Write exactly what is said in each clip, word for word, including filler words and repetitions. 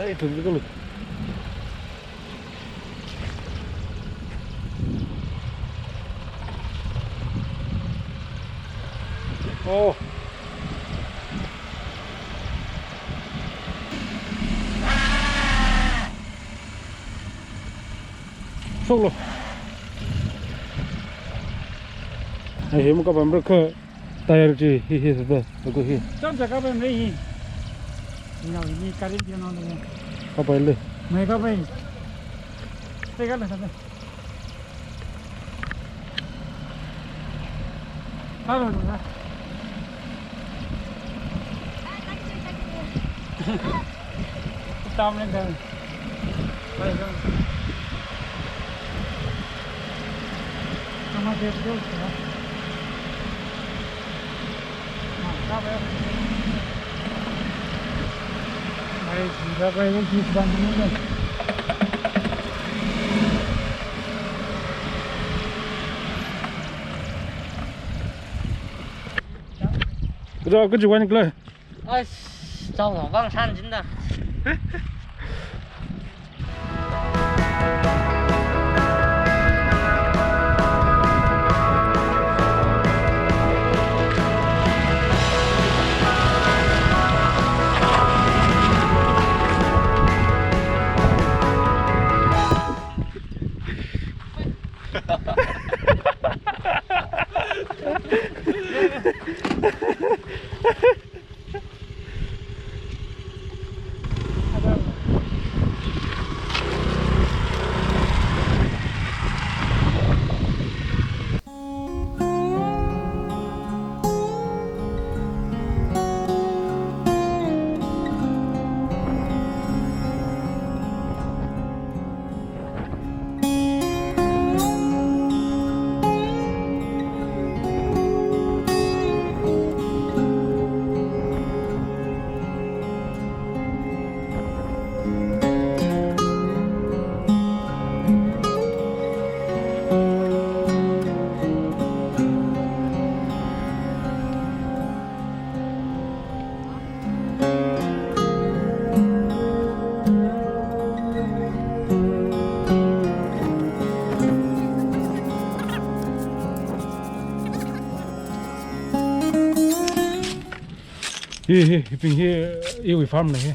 Ithum chikalu. Oh. Shoklu. Ai, hi muka pamra kha. Tyre chi hi hi sāda, laga hi. Chāmsa kapai mei hi. Nao hi current piangaina. Kapaile. Mei kapai. Te kala sāda. Hello, hello. Tam leng tam. Hai, tam. Sama dia betul, ya. Mantap, ya. Hai, gila, apa ini di depan ini, kan? Kira, aku juga ni, Clay. Ais, chao lo, bang san jin da. Hi, hi, hibing hi, iwui farm na hi.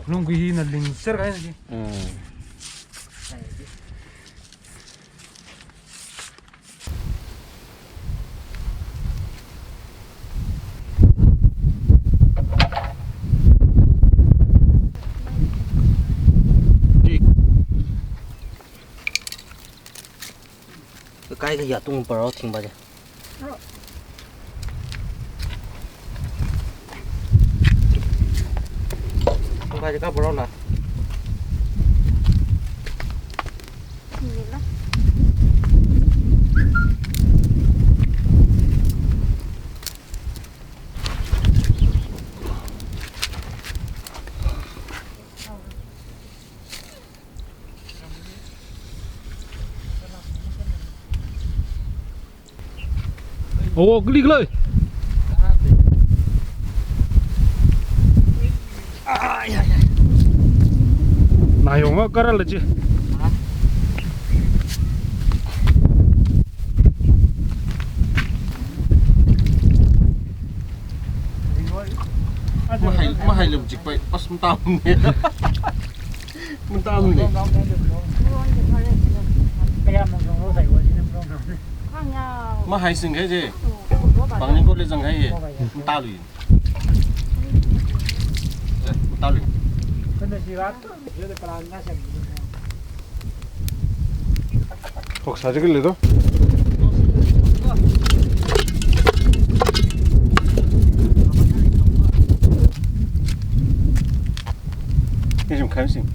Lungkui hina ling ser kahaina hi. Mm. Kakai kayatung parao thingba je. Thingba je ka parao la. Oh, klik lei. Ai, ai, ai. Nayong a kara la ji. Mahai, mahai lum jik pai, as mtam ne. Mtam ne. Mahai sing hai je. Pangni ko le zang hai je. Mta lui. Mta lui. Hok sa jikli do. Ni jum khaim sing.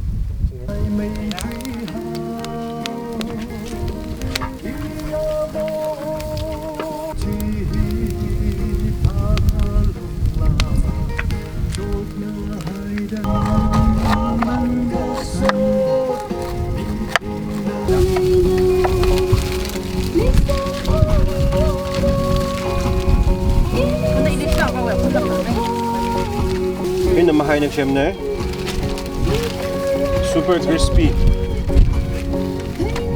Kaina semna. Super crispy.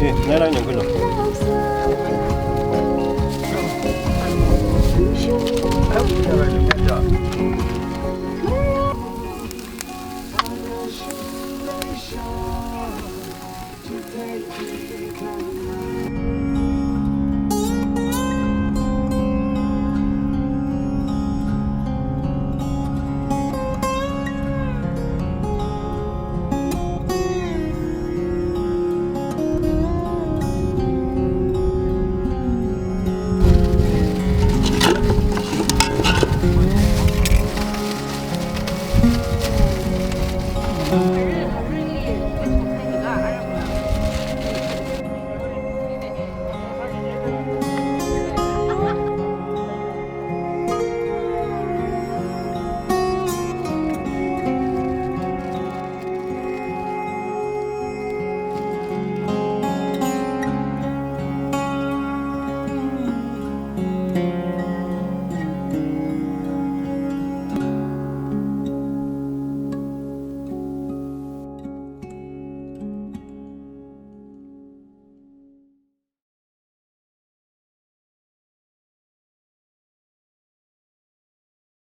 Eh, ngarang yang kuno.